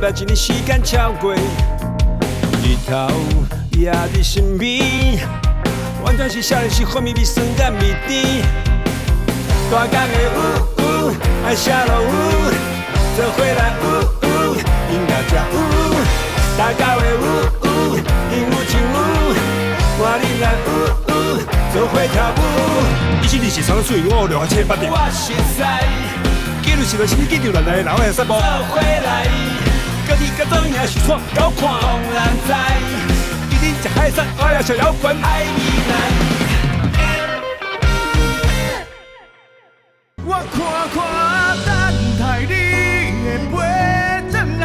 擺一年時間超過，日頭也佇身邊，完全是少年時風味味酸佮味甜。大工的有有，愛寫落有，做伙來有有，音樂才有。大家的有有，音有情有，我恁來有有，做伙跳舞。一七二四三水，我六七八點。我熟似，記錄是來是你記住來來，然後來散步。做伙來，家己甲做影是創高看。當然知，今日食海產，我也食搖滾。愛未來。我看看等待你的飛轉來，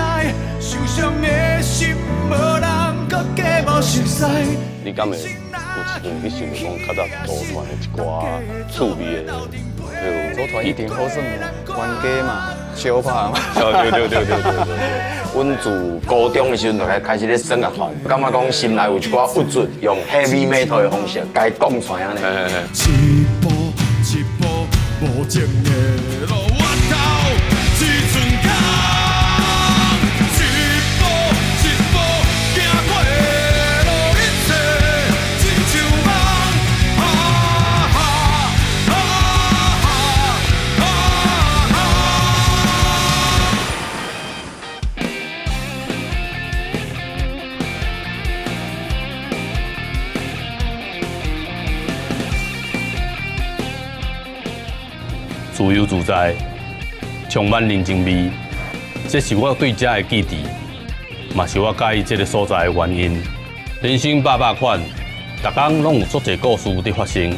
受傷的心無人閣加無熟似。你敢會有一陣去想著講較早組團的一寡趣味的？組團一定好耍，冤家嘛，相拍嘛。對對對對對對。阮自高中的時陣就開始咧耍樂團，感覺講心內有一寡鬱卒，用 heavy metal 的方式共伊講出來按呢。一步一步無情的路，我頭一寸空，一步一步行過的路，一切親像夢。啊哈啊哈啊哈。自由自在，充滿人情味，這是我對這的記憶，嘛是我佮意這个所在的原因。人生百百款，逐工攏有足濟故事佇發生。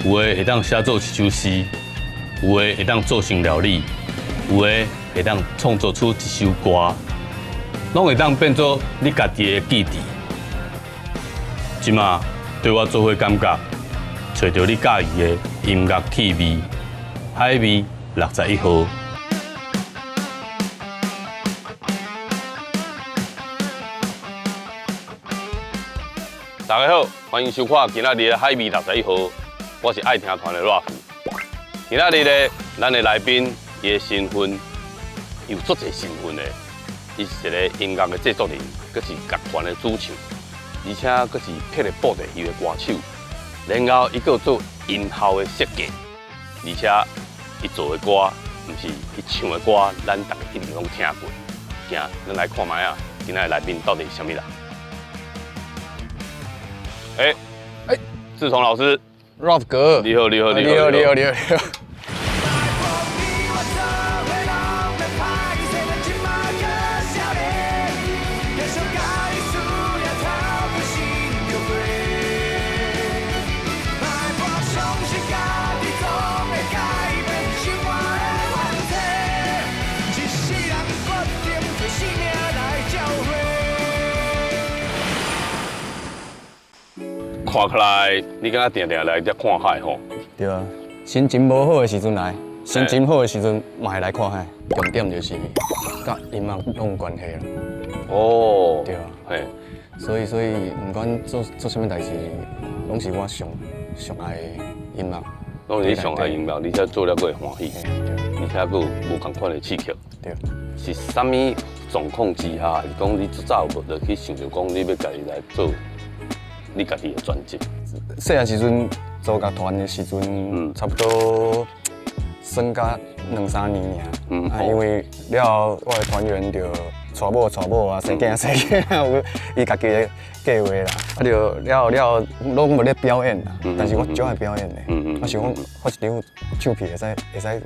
有的會當寫做一首詩，有的會當做成料理，有的會當創作出一首歌，攏會當變做你家己的記憶。這馬對我做伙感覺，揣著你佮意的音樂氣味。海味61號。大家好，歡迎收看今仔日的海味61號，我是愛聽團的 Ralph。今仔日呢，咱的來賓，伊的身份有足濟身份的，伊是一個音樂的製作人，閣是樂團的主唱，而且閣是霹靂布袋戲的歌手，然後伊閣有做音效的設計，而且伊做的歌，毋是伊唱的歌，咱逐家一定攏聽過。行，咱來看覓仔，今仔的來賓到底是啥物人？欸欸，志同老師，Ralph 哥，你好，你好，你好，你好，你好，你好。看起來，你敢若定定來遮看海吼？對啊，心情無好的時陣來，心情好的時陣嘛會來看海。重點就是佮音樂攏有關係啦。哦，對啊，嘿，所以毋管做做啥物代誌，攏是我上上愛的音樂。攏是你上愛音樂，而且做了閣會歡喜，而且閣有無仝款的刺激。對。是啥物狀況之下，是講你最早有無就去想著講你欲家己來做？你家己的專輯，細漢時陣組樂團的時陣，差不多算甲兩三年爾。啊，因為了後我的團員就娶某娶某啊，生囝生囝，有伊家己的計劃啦。啊，就了後了後攏無咧表演啦。但是我足愛表演的。我想講發一張唱片會使會使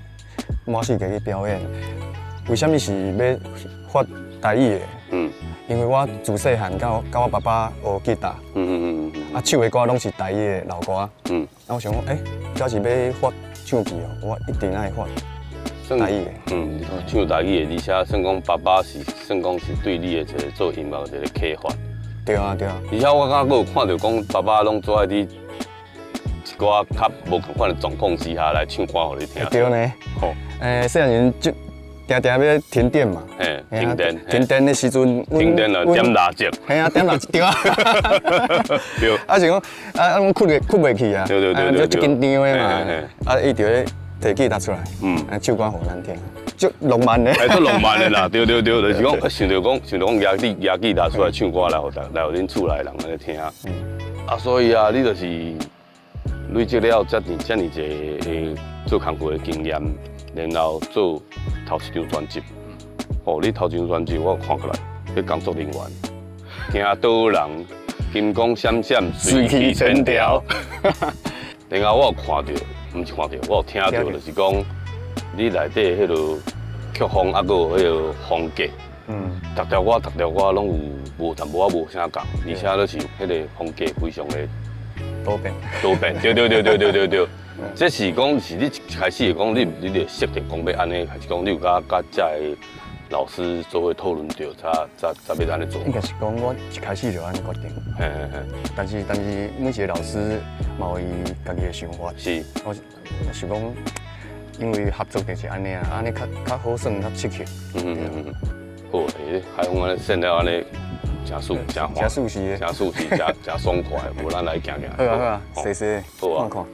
滿世界去表演。為啥物是欲發台語的？因為我自細漢佮我爸爸學吉他，啊唱的歌攏是台語的老歌，啊我想講，欸，這是欲發唱片哦，我一定愛發台語的。唱台語的，而且算講爸爸是算講是對你的一個做音樂的一個啟發。對啊對啊。而且我敢閣有看著講，爸爸攏做愛佇一寡較無仝款的狀況之下來唱歌予你聽。對呢。吼。欸，細漢時就定定欲停電嘛，嘿，停電，停電的時陣，停電了，點蠟燭，嘿啊，點蠟燭，對啊，對，啊是講，啊攏睏睏袂去啊，對對對對，就緊張的嘛，啊伊就咧提吉他出來，啊唱歌予咱聽。足浪漫的。哎，足浪漫的啦，對對對，就是講，想著講，想著講，舉舉吉他出來唱歌來，予來予恁厝內人按呢聽。啊，所以啊，你就是累積了遮爾遮爾濟的做工課的經驗，然後做頭一張專輯。哦，你頭一張專輯我看過來，彼工作人員，聽倒人，金光閃閃，水氣千條。然後我有看著，毋是看著，我有聽著，就是講你內底彼个曲風啊，閣有彼个風格，逐條歌逐條歌攏有無淡薄仔無啥仝，而且都是彼个風格非常的多變。多變，對對對對對對對。這是講是你一開始講你你就設定講欲按呢，還是講你有佮佮遮个老師做伙討論著，才才才欲按呢做？應該是講我一開始就按呢決定。嘿嘿嘿。但是每一個老師嘛有伊家己的想法。我我想講，因為合作就是按呢啊，按呢較較好耍，較刺激。嗯嗯嗯嗯。好，欸，海峰按呢說了按呢，誠舒誠誠舒適，誠舒適，誠誠爽快，無咱來行行。好啊好啊，踅踅，好啊。看看。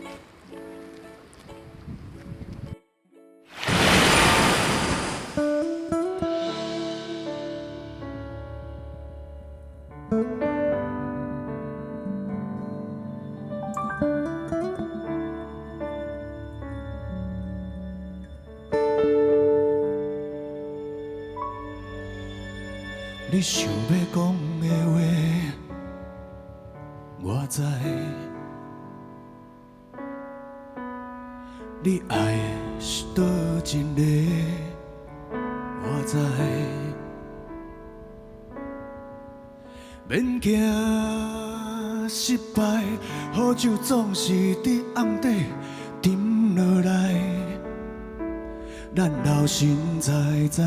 你想欲講的話，我知。你愛的是佗一个，我知。免驚失敗，好酒總是佇暗底沉落來。咱老神在在，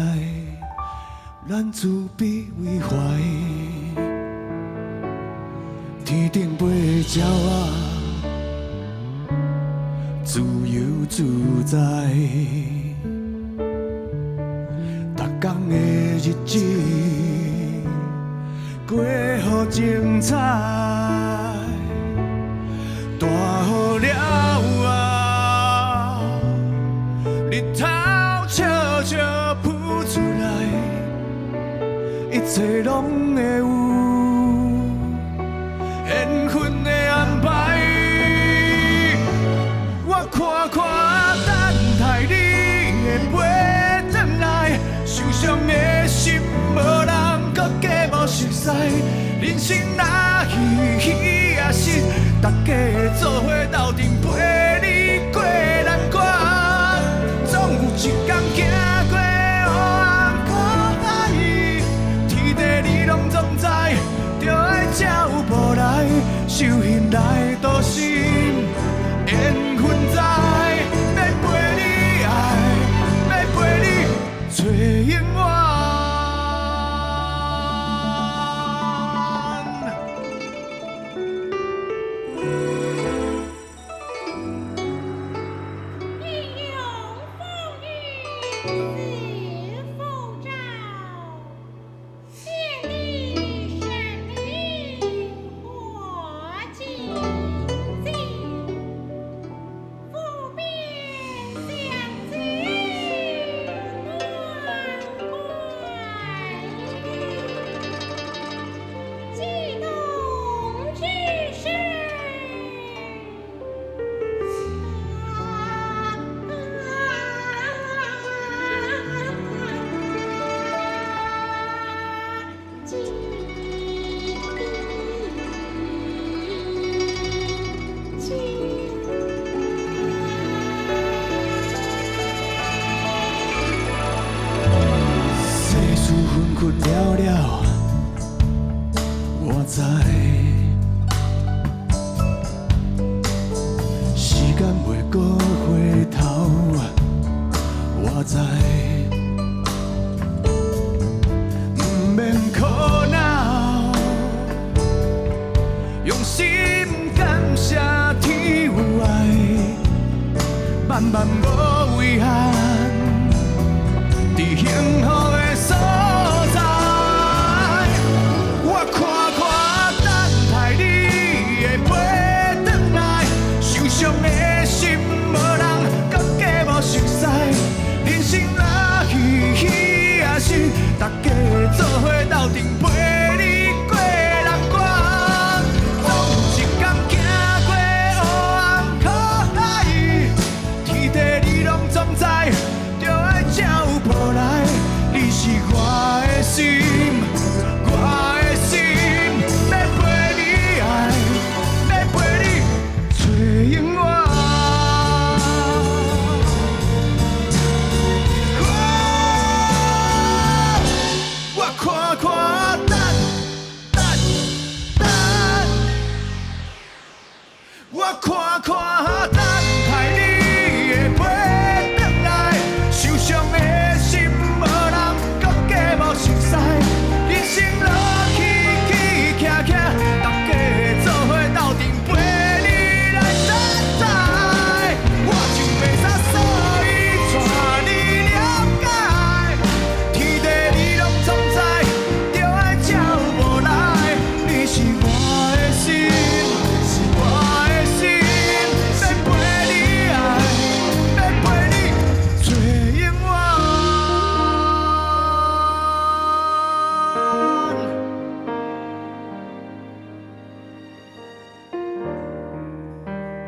咱慈悲為懷。天頂飛的鳥仔，自由自在。逐工的日子過予精彩，大雨了後，日頭悄悄浮出來，一切攏會有緣分的安排。我看看等待你會飛轉來，受傷的心無人閣加無熟似。人生若戲，戲也是，大家做伙鬥陣陪你過難關。總有一天行過黑暗苦海，天地你攏總知，著愛才有無來，修行來渡心，緣分在，欲陪你愛，欲陪你找永遠。世事紛紛了了，我知。時間袂閣回頭，我知。毋免苦惱，用心感謝天有愛，萬萬無遺憾。佇幸福的所在，我看看等待你會飛轉來，受傷的心無人閣加無熟似。人生若戲，心，我的心，欲陪你愛，欲陪你做永遠。我看看等等等，我看看等待你的飛轉來，受傷的心無人閣加無熟似，人生落起起徛徛，大家做伙鬥陣陪你來等待，我就袂使所以帶你了解，天地你攏總知，著愛才有無奈，你是我的心，是我的心，欲陪你愛，欲陪你做永遠。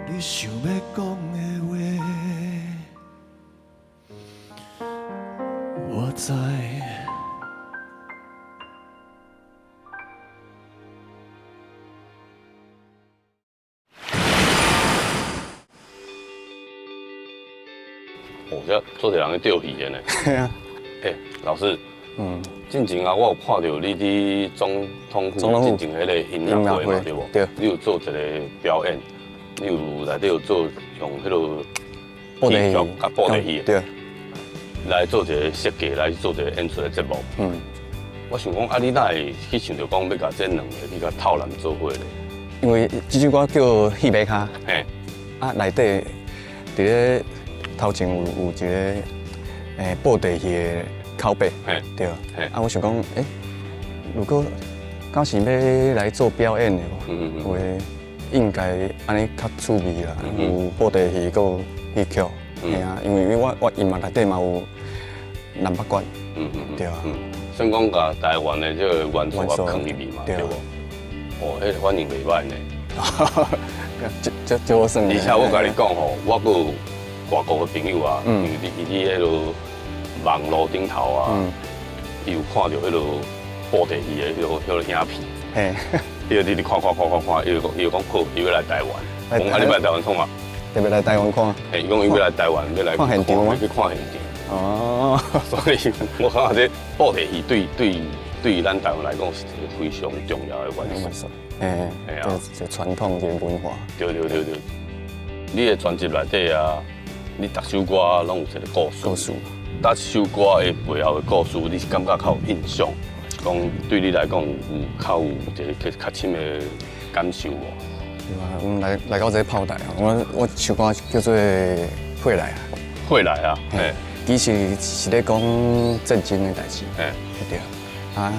你想欲講的話，我知。哦，這做濟人咧釣魚的呢。嘿啊。欸，老師，進前啊，我有看著你佇總統府進前彼個音樂會嘛，對無？對。你有做一個表演，你有內底有做用彼個布袋戲佮布袋戲，對。來做一個設計，來做一個演出的節目。我想講，啊，你哪會去想著講欲共這兩个去共透南做伙咧？因為這首歌叫《戲碼跤》，啊，內底佇咧頭前有一個布袋戲的口白，對。啊，我想講，欸，如果敢是欲來做表演的話，應該按呢較趣味啦，有布袋戲，閣有戲曲，嘿啊，因為我音樂內底嘛有南北管，對啊。算講共台灣的這個元素啊，囥入去嘛，對無？哦，彼個反應袂歹呢。這這好耍。而且我共你講吼，我閣有外國的朋友啊，因為伊佇彼个網路頂頭啊，伊有看著彼个布袋戲的彼個影片，伊就直直看看看看看，伊就講伊就講好，伊欲來台灣。講啊，你欲來台灣創啥？特別來台灣看。嘿，伊講伊欲來台灣，欲來看現場嗎？去看現場。哦，所以我感覺這布袋戲對咱台灣來講是一個非常重要的元素。嘿，這傳統這個文化。對對對對。你的專輯內底啊，你逐首歌攏有一個故事。故事。逐首歌的背後的故事，你是感覺較有印象，講對你來講有較有一個較深的感受無？對啊，阮來到這個炮台啊，我首歌叫做《回來》啊。回來啊，嘿。其實是咧講戰爭的代誌。對啊，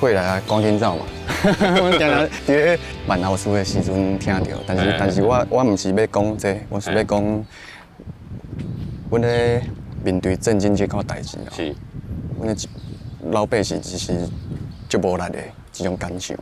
回來啊，趕緊走嘛。我定定佇咧辦後事的時陣聽著，但是我毋是欲講這個，我是欲講，阮咧面對戰爭這款代誌哦，阮咧老百姓其實足無力的這種感受。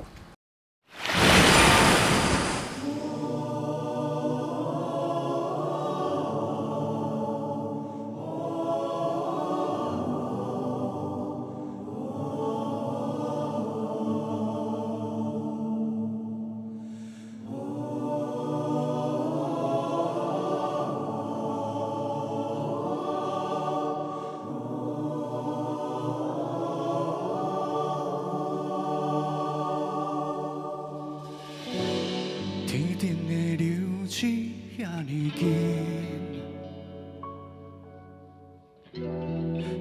天頂的流星遐爾近，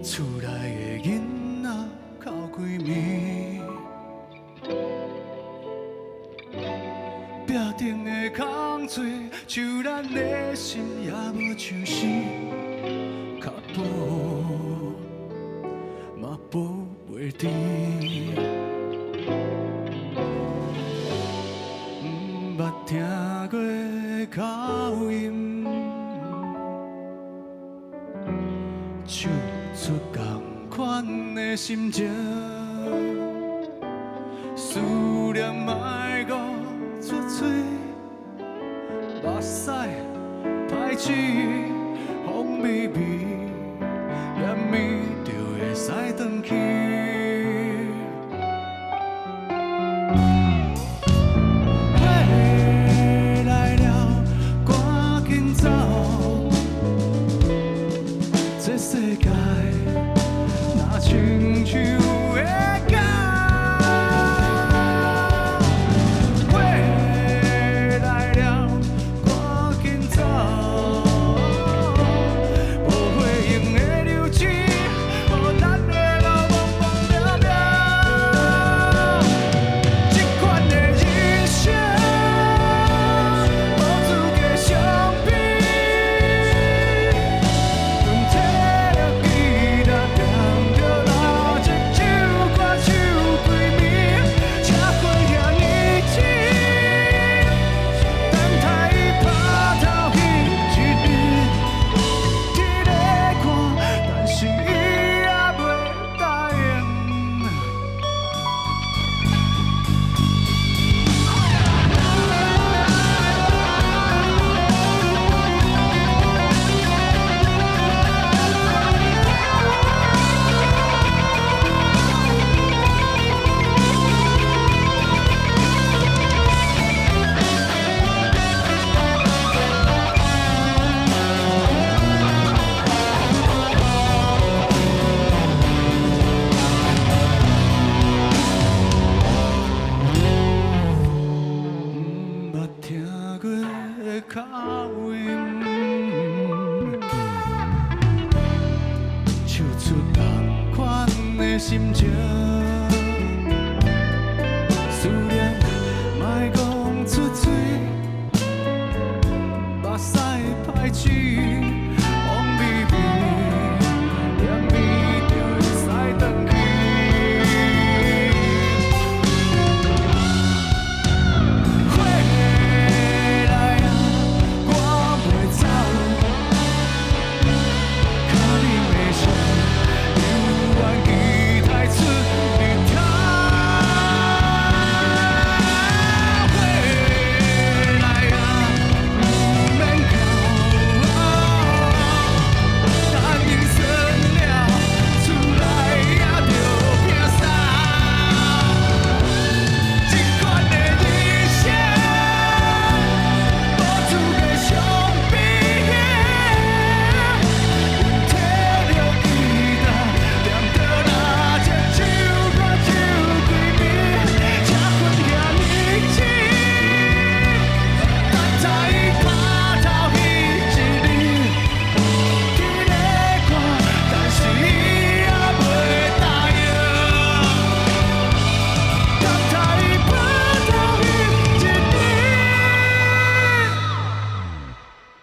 厝內的囡仔哭幾暝，壁頂的空喙，像咱的心也無像是，跤步嘛步袂停。毋捌聽過口音，唱出仝款的心情，思念莫閣出嘴，目屎歹鼠，風微微，連暝就會使轉去。的心情。思念莫講出嘴，目屎歹止，風微微，連味就會使轉去。回來啊，我袂走，牽你的手，猶原期待出日頭。回來啊，毋免哭，等伊算了，厝內也著摒掃。這款的人生，無資格相比。阮提著吉他，踮著那一首歌唱規暝，才分遐爾深。等待伊拍頭彼一日，天咧看，但是伊也袂答應。等待伊拍頭彼一日，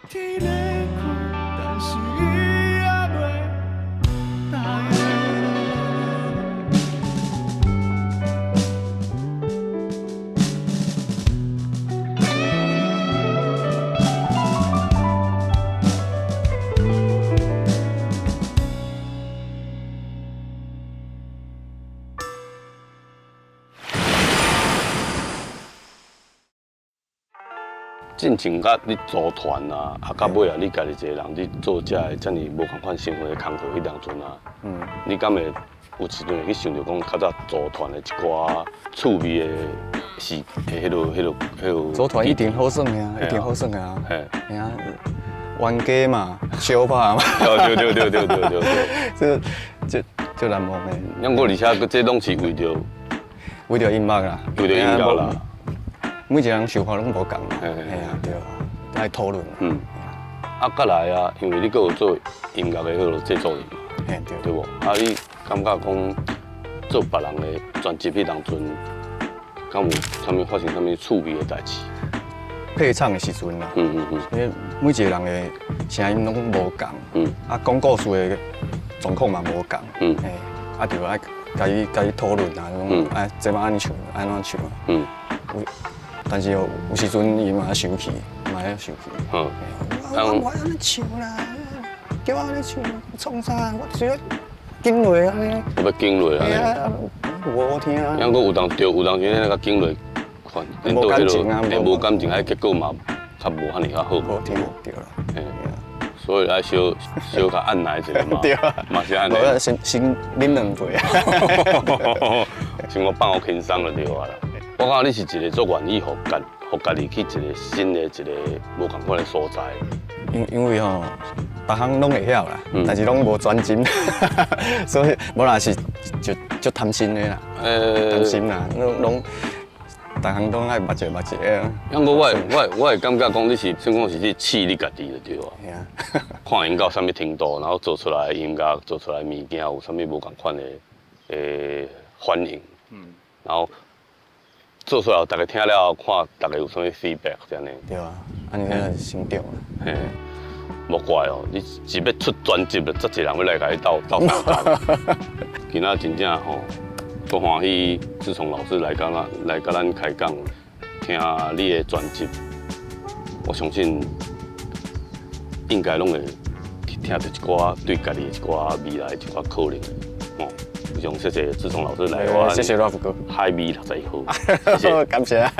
天咧看，但是伊也袂答應。進前佮你組團啊，啊，到尾啊，你家己一個人你做這个遮爾無仝款身份的工課，彼當陣啊，你敢會有一陣會去想著講較早組團的一寡趣味的事，的彼個。組團一定好耍的啊，一定好耍的啊。嘿，嘿啊，冤家嘛，相拍嘛，對對對對對對對。這這難忘的。不過而且這攏是為著為著音樂啦，為著音樂啦。每一個人想法攏無仝嘛，嘿嘿啊對啊，愛討論。嗯。啊，閣來啊，因為你閣有做音樂的彼個製作人嘛，嘿對。對無？啊，你感覺講做別人的專輯彼當陣，敢有啥物發生啥物趣味的代誌？配唱的時陣啦，因為每一個人的聲音攏無仝，啊講故事的狀況嘛無仝，嘿，啊就愛共伊討論啊，講啊這擺按呢唱，按怎唱啊，有，但是有時陣伊嘛生氣，嘛會生氣。我按呢唱啦，叫我按呢唱，創啥？我就是欲緊落按呢。我欲緊落按呢。無好聽啊。抑閣有當著，有當時恁共緊落，看無感情啊，無感情，彼結果嘛較無遐爾較好。無聽對啦。嘿，所以愛小小較按捺一下嘛。對啊。嘛是按呢。無，先先啉兩杯啊。先我放予輕鬆就對啊啦。我感覺你是一個足願意予家己去一個新的一個無仝款的所在。因為吼，逐項攏會曉啦，但是攏無專精，所以無啦是就足貪心的啦，貪心啦，攏逐項攏愛捌一捌一個。不過我會感覺講你是算講是去試你家己就對啊。看𪜶到啥物程度，然後做出來的音樂，做出來的物件有啥物無仝款的反應。然後做出來，大家聽了後，看大家有啥物 feedback 這樣。對啊，按呢才是成長啊。嘿，無怪哦，你是欲出專輯，就足濟人欲來共你鬥鬥相共。今仔真正吼，足歡喜，志聰老師來佮咱來佮咱開講，聽你的專輯，我相信應該攏會聽著一寡對家己一寡未來一寡可能吼。非常謝謝志聰老師來我，謝謝 Ralph 哥，海味61號，謝謝，感謝。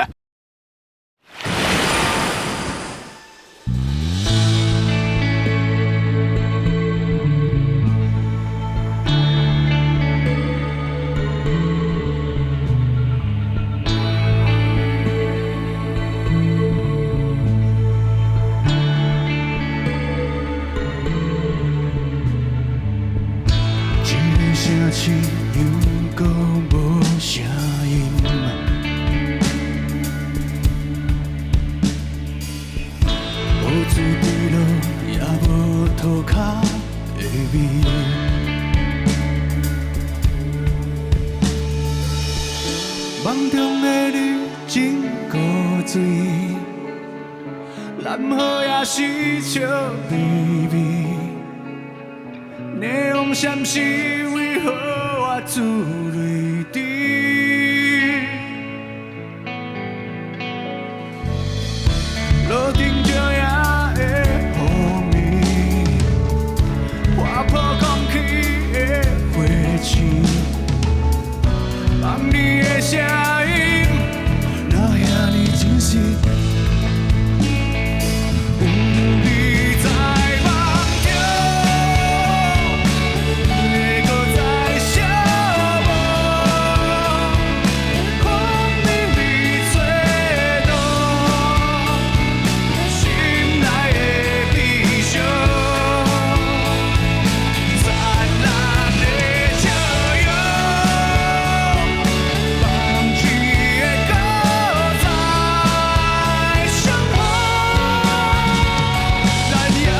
城市又閣無聲音，無水滴落，也無塗跤的味。梦中的你真古錐，蓝河也是笑眯眯，霓虹闪烁为何我珠泪滴？落定照影的雨暝，划破空气的火星，梦里的声音，若遐呢真实？有你在梦中，会搁再相逢，风微微吹动，心内的悲伤，灿烂的笑容，放弃会搁再相逢。咱也有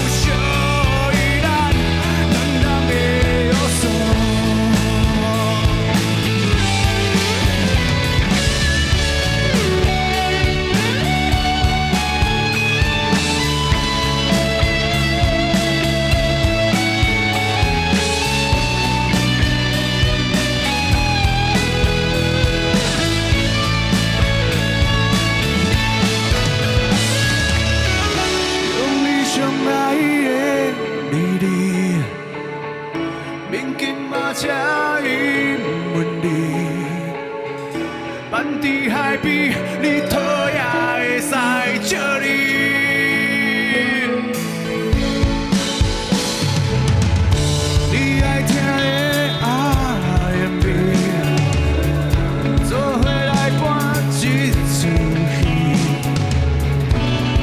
属于咱两人的约束。用你上爱的美丽，免紧嘛请伊吻你，放伫海边，你讨也会使借你。你爱听的 R&B，做伙来搬这出戏。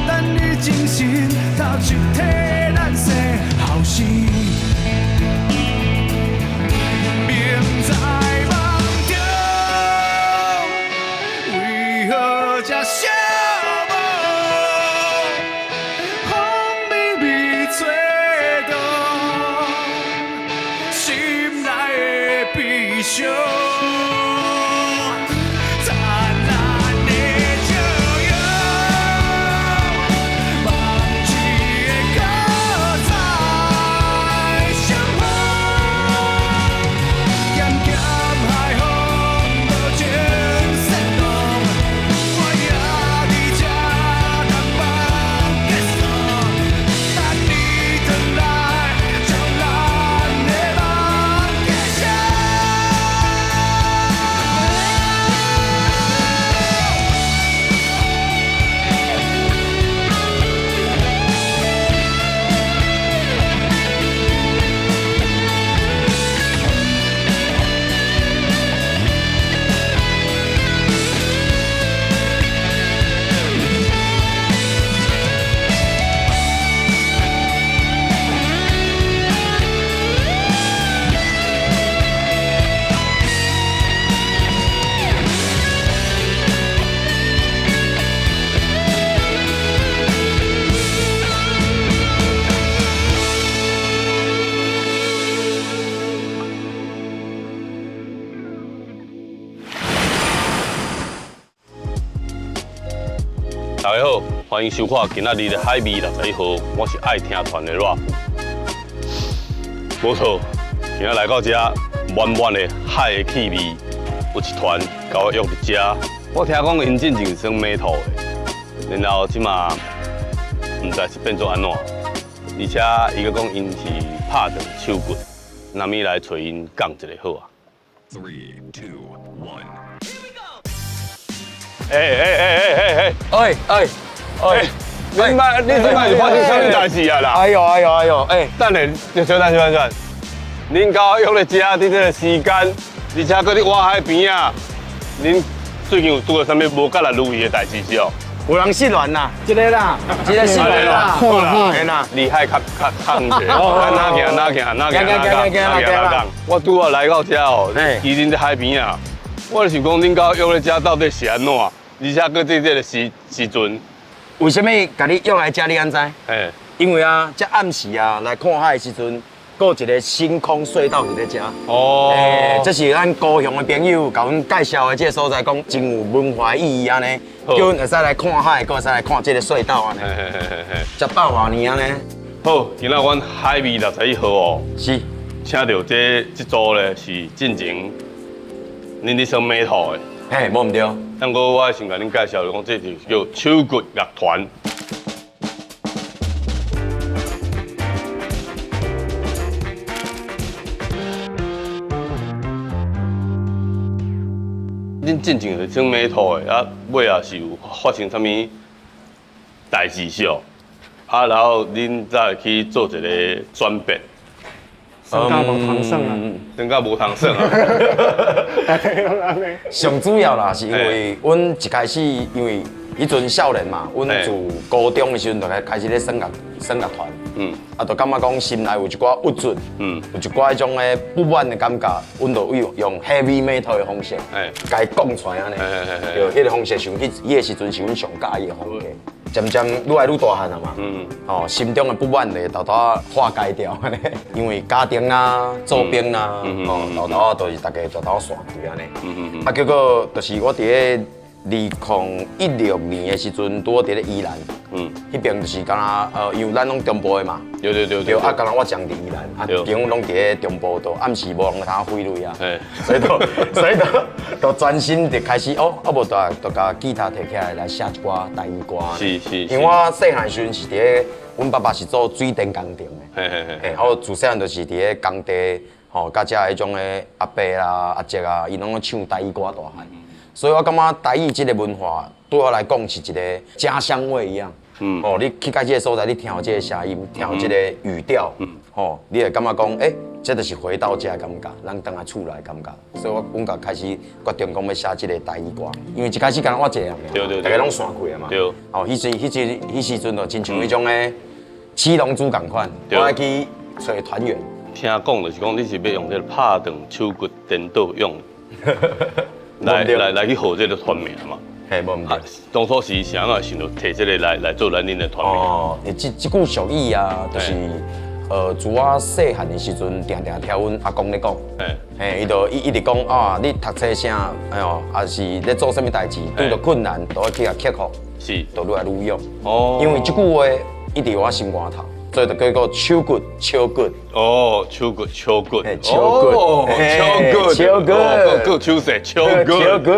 等你精神头一体，咱生后生。明在梦中，为何这寂寞？风微微吹动，心内的悲伤。灿烂的笑容，梦一会搁再相逢。咸咸海风无情煽动，我也伫这等梦结束。等你回来，将咱的梦继续。大家好，欢迎收看今仔日的海味61号，我是爱听团的 Ralph。无错，今仔来到这满满的海的气味，有一团共我约伫这。我听讲𪜶进前是耍 metal 的，然后这马毋知是变做按怎，而且伊阁讲𪜶是拍断手骨，那咪来揣𪜶讲一下好啊。 Three, two, one. 欸欸欸欸欸欸！哎哎哎，你莫，你这摆是发生啥物代志啊啦？哎呦哎呦哎呦，哎，等下，小等小等小等，恁共我约咧遮，伫这个时间，而且阁伫外海边仔，恁最近有拄著啥物无甲来如意的代志是哦？有人失恋啦，这个啦，这个失恋啦，好啦，嘿啦，厉害较较较远者，咱哪行哪行哪行哪行哪行哪行。我拄仔来到遮哦，其恁伫海边仔，我就想讲恁共我约咧遮到底是按怎？而且阁伫这个时时阵，为啥物共你约来遮你敢知？嘿，因为啊，这暗时啊来看海的时阵，阁有一个星空隧道伫咧遮。哦。欸，这是咱高雄的朋友共阮介绍的这个所在，讲真有文化意义按呢，叫阮会使来看海，阁会使来看这个隧道按呢。才百外年按呢。好，今仔阮海味61号哦，是，请到这组咧是进前恁咧耍 metal 的。嘿，无毋对。不过我先共恁介绍，讲这就叫手骨乐团。恁进前是耍 metal 的，啊，尾仔是有发生啥物代志少？啊，然后恁再去做一个转变。耍甲无通耍啊！耍甲无通耍啊！上主要啦，是因为阮一开始因为彼阵少年嘛，阮自高中的时阵就开始咧耍乐耍乐团，啊，就感觉讲心内有一寡郁卒，有一寡彼种的不满的感觉，阮就用 heavy metal 的方式，共伊讲出来按呢，对，彼个方式想彼个时阵是阮上佮意的风格。渐渐愈来愈大汉啊嘛，哦，心中的不满就沓沓化解掉，因为家庭啦、做兵啦，哦，沓沓就是大家沓沓散开按呢。啊，结果就是我伫咧2016年的时阵，拄好伫咧宜兰，彼边就是敢若因为咱拢中部的嘛，对对对对，啊，敢若我长伫宜兰，啊，朋友拢伫咧中部，就暗时无人通挥泪啊，所以就所以就就专心就开始哦，啊无就就共吉他提起来来写一寡台语歌。是是。因为我细汉时阵是伫咧，阮爸爸是做水电工程的，嘿，我自细汉就是伫咧工地，吼，佮遮彼种的阿伯啦、阿叔啊，𪜶拢咧唱台语歌大汉。所以我感觉台语这个文化对我来讲是一个家乡味一样。哦，你去到这个所在，你听这个声音，听这个语调，吼，你会感觉讲，欸，这就是回到家的感觉，咱转来厝内的感觉。所以我阮就开始决定讲欲写这个台语歌，因为一开始敢若我一个人，对对，大家拢散开啊嘛。对。哦，彼时阵就亲像彼种的七龙珠仝款，我爱去揣团员。听讲就是讲你是欲用这个拍断手骨颠倒勇。来去号这个团名嘛？嘿，无毋对。当初是啥啊想著提这个来做咱恁的团名？哦，这句俗语啊，就是自我细汉的时阵，定定听阮阿公咧讲。嘿，伊就伊一直讲啊，你读册啥，哎哟，抑是咧做啥物代志，拄著困难，都爱去共克服，是，就愈来愈勇。哦，因为这句话一直伫我心肝头。所以就叫做手骨，手骨。哦，手骨，手骨，手骨，手骨，手骨，够手势，手骨，手骨。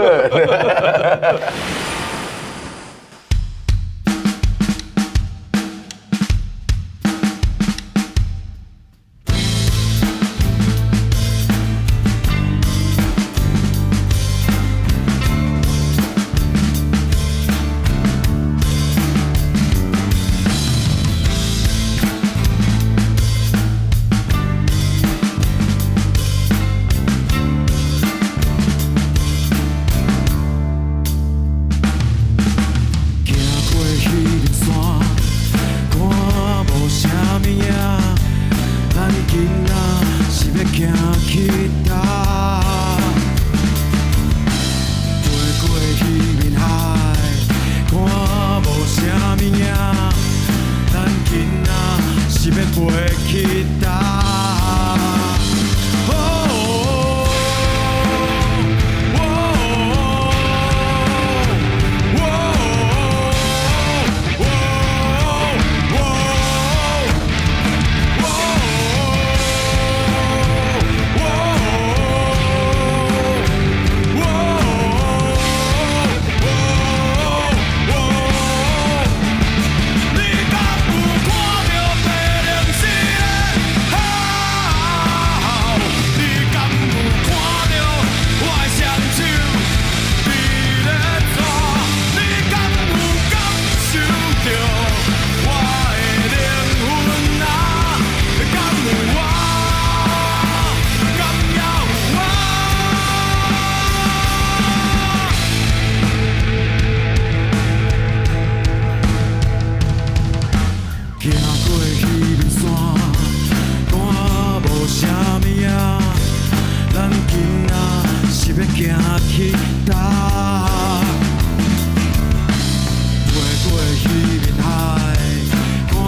看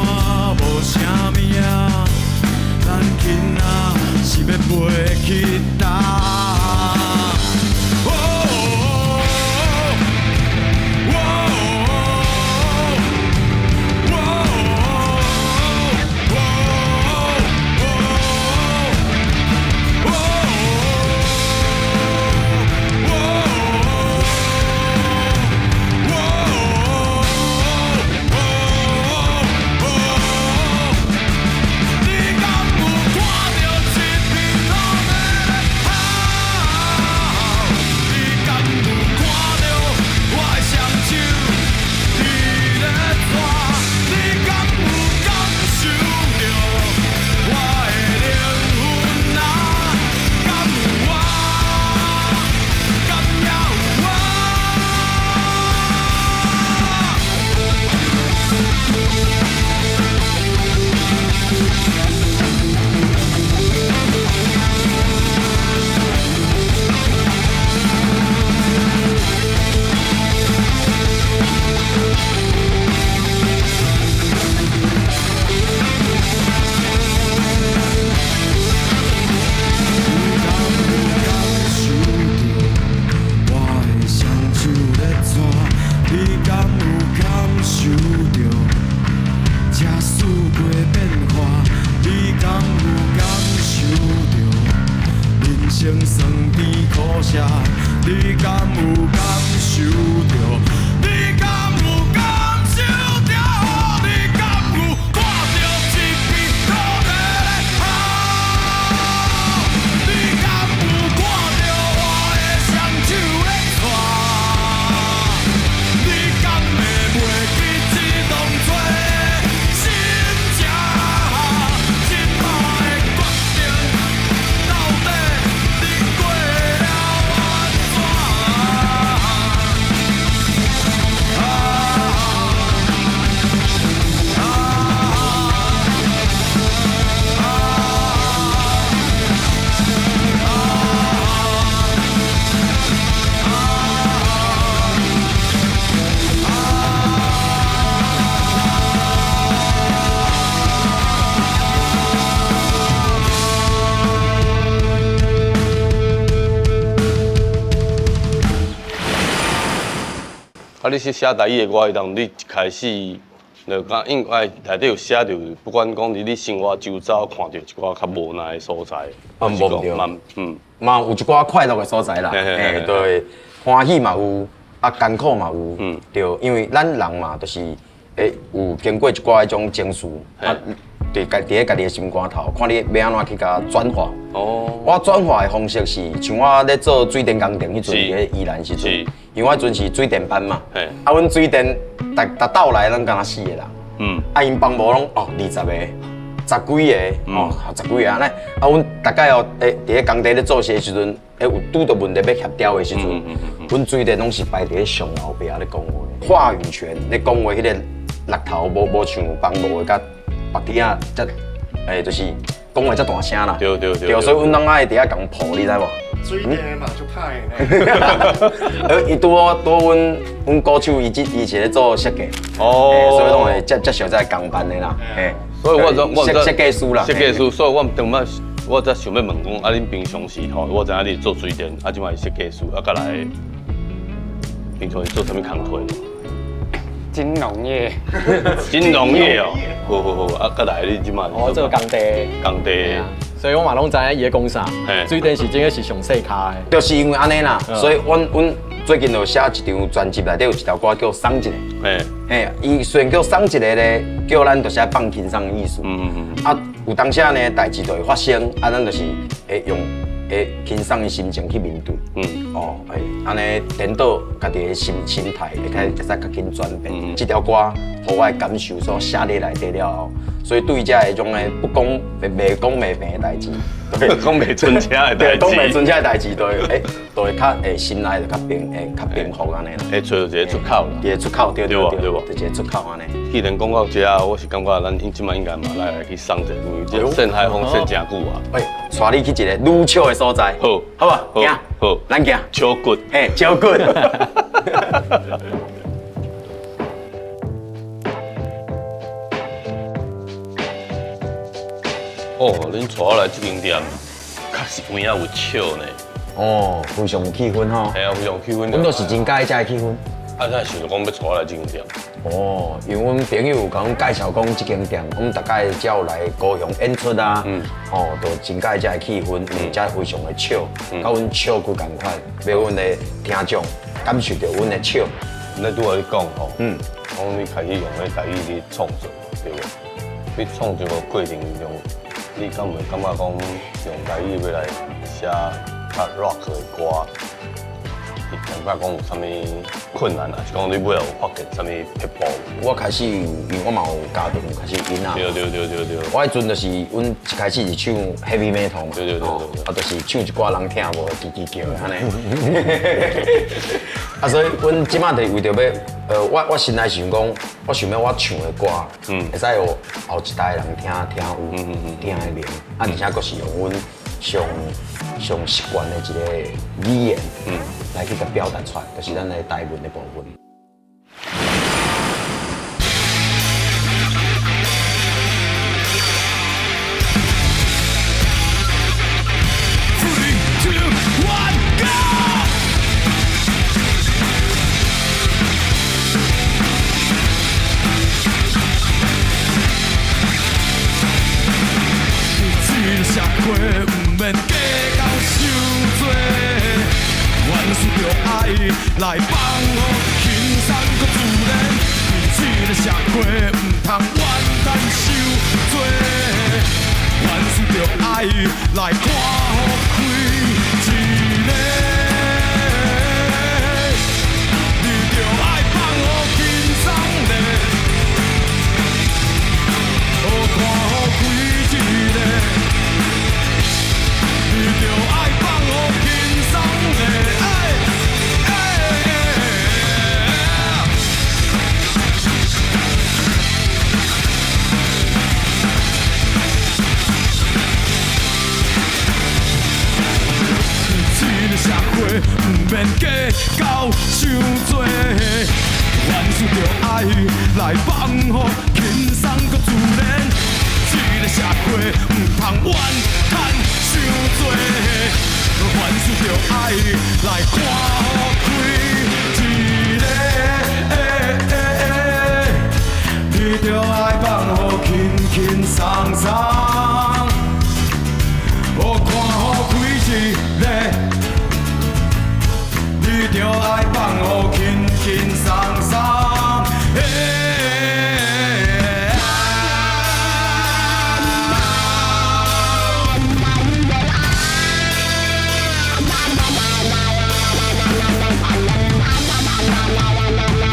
无啥物啊，咱今去担。哦哦哦你敢有看著一片土地咧哭？你敢有看著我的雙手伫咧掣？你敢有感受著我的靈魂啊？敢有我？敢也有我？你敢有感受著我的雙手咧掣？你敢有感受著這四季變化？你敢有感受著人生酸甜苦澀？你敢有感受著？你敢有感受著？你敢有看著一片土地咧哭？你敢有看著我的雙手咧掣？你敢會袂記這當初心情？這擺的決定，到底你過了按怎？啊，你是寫台語的歌，彼當你一開始就講應該內底有寫著，不管講佇你生活周遭看著一寡較無奈的所在，啊，無毋對，嘛，嗯，嘛有一寡快樂的所在啦，欸，對，歡喜嘛有，啊艱苦嘛有，嗯，對，因為咱人嘛，就是會有經過一寡彼種情緒，啊，佇家佇咧家己的心肝頭，看你欲按怎去共轉化。哦，我轉化的方式是，像我咧做水電工程彼陣，佇咧宜蘭時陣，因為我彼陣是水電班嘛，啊，阮水電逐逐鬥來攏敢若4個人，嗯，啊，𪜶幫無攏哦20個、10幾個，哦，10幾個按呢，啊，阮逐擺哦，欸，佇咧工地咧做事的時陣，欸，有拄著問題欲協調的時陣，阮水電攏是排佇咧上後壁咧講話，話語權咧講話，彼個力頭無無像幫無的佮別弟仔遮，欸，就是講話遮大聲啦。對對對。對，所以阮攏愛佇遐共抱，你知無？水電的嘛足歹的呢。伊拄好拄好，阮阮鼓手伊這伊是咧做設計，哦，所以攏會接接受這個工班的啦。嘿，所以我我設計師啦，設計師，所以我當擺我才想欲問講，啊，恁平常時吼，我知影你做水電，啊，這擺是設計師，啊，閣來平常時做啥物工課？金融業。金融業哦，好好好，啊，閣來你這擺？我做工地。工地。所以我嘛攏知影伊咧講啥。水電是真个是上細跤的。就是因為按呢啦，所以阮阮最近就寫一張專輯內底有一條歌叫《送一個》。嘿，伊雖然叫送一個咧，叫咱就是愛放輕鬆的意思。嗯嗯嗯。啊，有當時呢，代誌就會發生，啊，咱就是會用會輕鬆的心情去面對。嗯。哦，會按呢顛倒家己的心心態，會較會使較緊轉變。這條歌，予我的感受所寫佇內底了後，所以對這彼種的不講袂講袂平的代誌，對，講袂準車的代誌，講袂準車的代誌，就會欸，就會較會心內就較平，會較平復按呢啦。會揣著一個出口啦，一個出口，對對對，對，一個出口按呢。既然講到這，我是感覺咱這擺應該嘛來來去送一下，因為這踅海風踅真久啊。喂，帶你去一個愈笑的所在。好，好無？行，好，咱行。超骨，嘿，超骨。哦，恁帶我來這間店，較確實有影有笑呢。哦，非常有氣氛吼。係啊，非常有氣氛。阮都是真佮意這个氣氛。啊，咱想著講欲帶我來這間店。哦，因為阮朋友有共阮介紹講這間店，阮逐擺只有來高雄演出啊，哦，就真佮意這个氣氛，因為這非常的笑，佮阮笑佫仝款，欲阮的聽眾感受著阮的笑。咱拄仔咧講吼，講你開始用咧台語咧創作，對無？你創作的過程中，你敢會感覺講用台語欲來寫較 rock 的歌，你感覺講有啥物困難啊？是講你尾後有發現啥物撇步？我開始，因為我嘛有家庭，開始囡仔。對對對對對。我彼陣就是，阮一開始是唱 heavy metal 嘛。對對對對。啊，就是唱一寡人聽無，吱吱叫的按呢。啊，所以阮這擺就是為著欲，我心內想講，我想欲我唱的歌，會使予後一代人聽聽有，聽會明，啊，而且閣是用阮上上習慣的一個語言，來去共表達出來，就是咱的台文的部分。 Three, two, one, go！這个社會毋免計較傷濟，凡事著愛來放予輕鬆閣自然。這个社會毋通怨嘆傷濟，凡事著愛來看予開一个。你著愛放予輕鬆咧，看予開一个。你著愛放予輕鬆咧，欸欸。這个社會毋免計較傷濟，凡事著愛來放予輕鬆閣自然。這个社會毋通怨嘆傷濟，凡事著愛來看予開一个。你著愛放予輕輕鬆鬆，看予開一个。你著愛放予輕輕鬆鬆。伫這个社會毋免計較傷濟，佇這个社會毋通怨嘆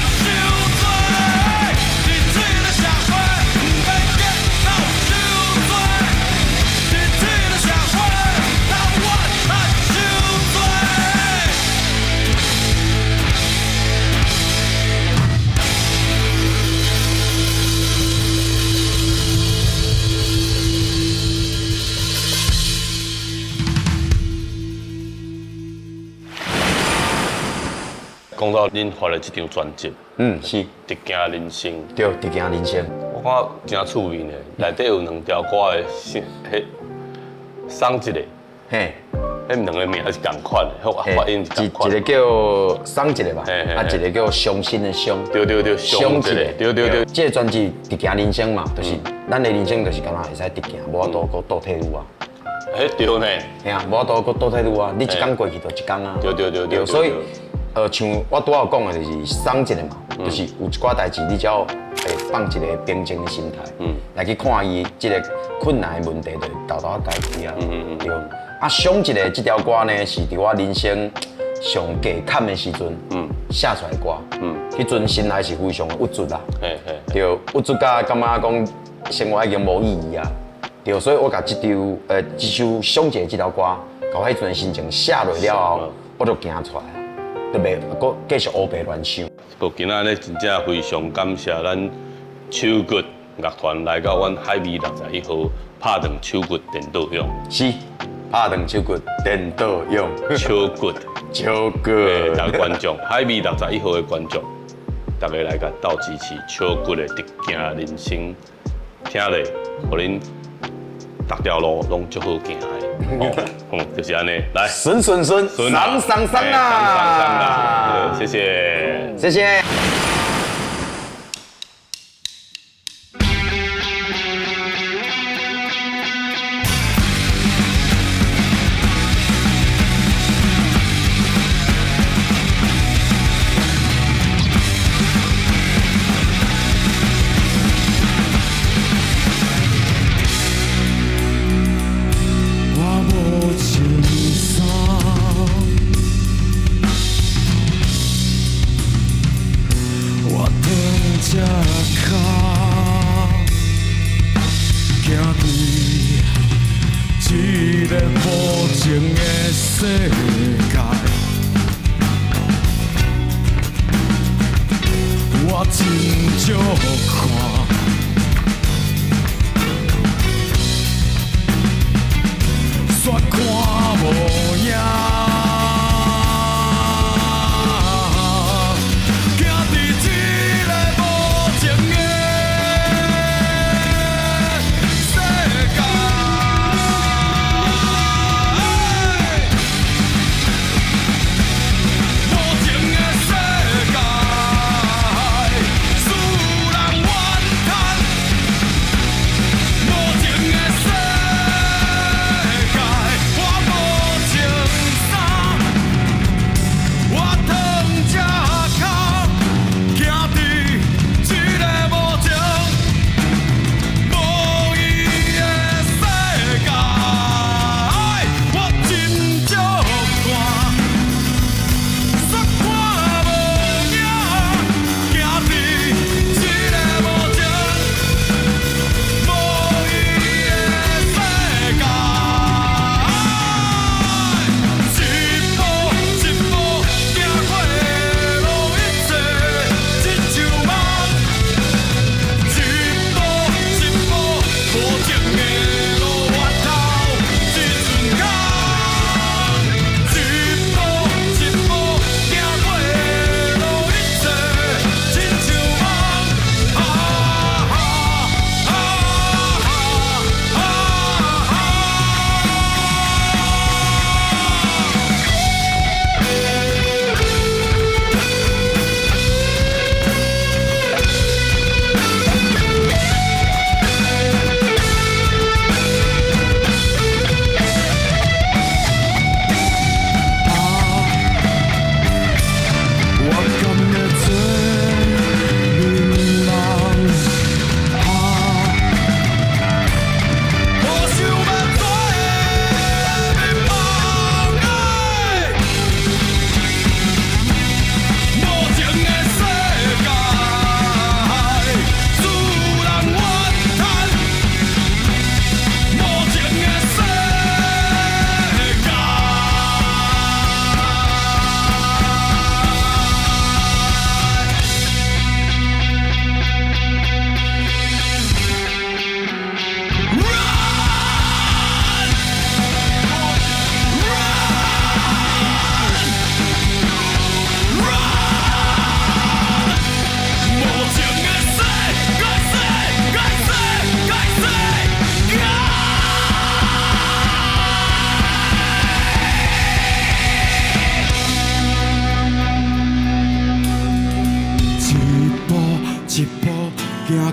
傷濟，佇這个社會毋免計較傷濟，佇這个社會毋通怨嘆傷濟。講到恁發的這張專輯，是，直行人生，對，直行人生。我感覺真趣味呢。內底有兩條歌的，彼送一個，彼兩個名是仝款的，發音是仝款。一個叫送一個吧，啊，一個叫傷心的傷。對對對，傷一個，對對對。這個專輯直行人生嘛，就是咱的人生就是敢若會使直行，無法度閣倒退路啊。彼對呢。嘿啊，無法度閣倒退路啊！你一工過去就一工啊。對對對對。所以。像我拄仔有讲的，就是送一个嘛，就是有一寡代志，你只要会放一个平静的心态，来去看伊这个困难的问题，就沓沓解决啊。对。啊，想一个这条歌呢，是伫我人生上低坎的时阵，写出来的歌。彼阵心内是非常的郁卒啦。对，郁卒甲感觉讲生活已经无意义啊。对，所以我共这张这首想一个这条歌，共我彼阵的心情写落了后，我就行出来，就袂阁继续乌白乱想。阁今仔日真正非常感谢咱手骨乐团来到阮海味61号拍断手骨电倒勇。是，拍断手骨电倒勇。手骨，手骨。逐个观众，海味61号的观众，逐家来共斗支持手骨的直行人生，听咧，予恁逐条路拢足好行的。就是按呢，来，顺顺顺，送送送啦，送送送啦，谢谢，谢谢。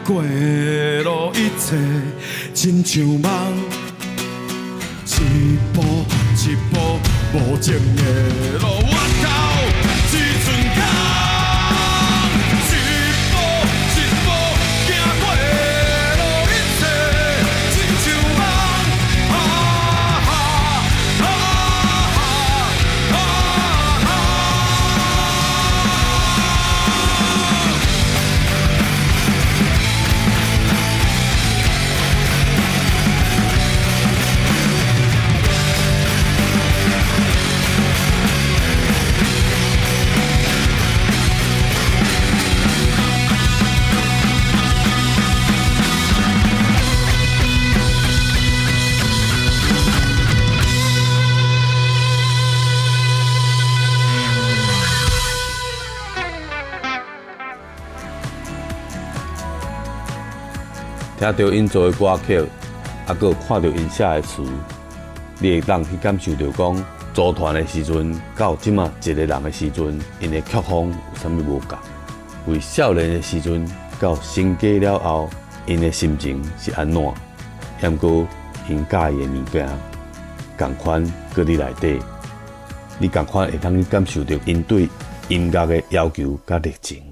过路，一切亲像梦，一步一步无情的路，我头一。聽著𪜶做的歌曲，啊，閣有看著𪜶寫的詞，你會當去感受著講，組團的時陣到這馬一个人的時陣，𪜶的曲風有啥物無仝？為少年的時陣到成家了後，𪜶的心情是按怎？毋過𪜶佮意的物件，仝款閣佇內底，你仝款會當去感受著𪜶對音樂的要求佮熱情。